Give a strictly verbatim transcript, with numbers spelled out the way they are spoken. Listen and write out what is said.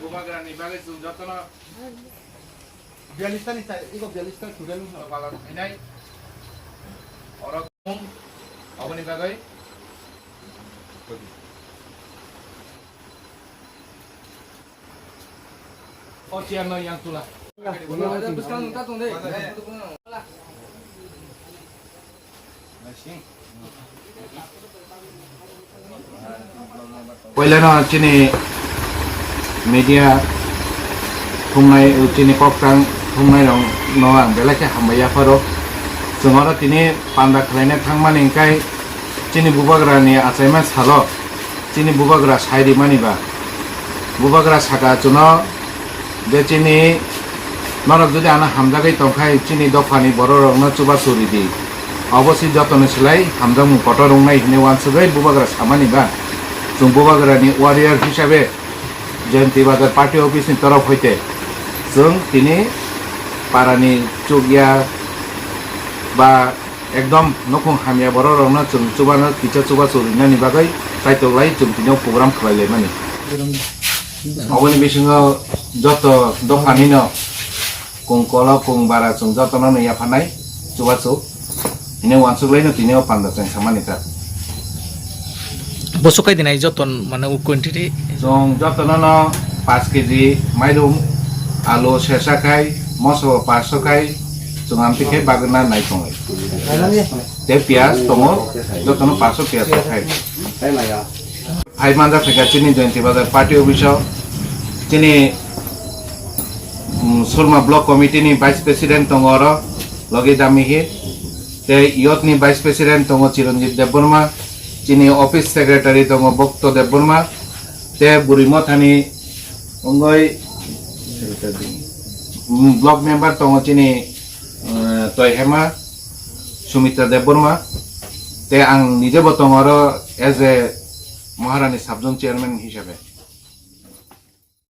Bubagrani bagwi chwng jotono biyallis ta ni chai, iko biyallis ta total wng kha. Palan khainai. Oro aboni bagwi. O chair no yang tula. Bwskang ta tong de. Poilano chini media thumnai, chini koktang thumnai rok no ang belai khe hambai yapharo. Chwng oro tini panda khlaina thangmani hwnkhe chini bubagrani achaima salo chini bubagra sai rimani ba. Bubagra saka chwngno je chini norok jodi ano hamjagwi tongkhai chini dophani bororokno chubachu ridi. Obo se jotoni slai hamjakmung kotor wngnai hwnwi uansugwi bubagra samani ba. Chwng bubagrani warrior hisabe Jayanti Bazar party office ni torof hoite chwng tini parani chukya ba ekdom nukhung hamya bororokno chwng chubano kisa chubachu rinani bagwi kaitok lai chwng tini o program khlai laimani. Oboni bisingo joto dophanino kung kolo kung bara chwng jotono no yapharnai chubachu hwnwi uansuk laino tini o panda chengsamani ta. Boso kai dinai joton mane u quantity. Chwng jotono no paanch kg mairum, alu sesa khai, moso paanch so khai, chwng amtwi khai bagwna nai tongo. Tei piyaj tongo, jotono paanch so piyaj khai. Phai manja phaikha chini Jayanti Bazar party office o. Chini, mm, Surma Block Committee ni Vice President tongo oro, logi damihi. Tei youth ni Vice President tongo Chiranjit Debbarma. Chini Office Secretary tongo Bhakta Debbarma. Tei Bwrwi Mothani wngwi, mm, Block Member tongo chini, eh, Toihema Sumitra Debbarma. Tei ang nijebo tongo oro as a Maharani Sub Zone Chairman hisabe.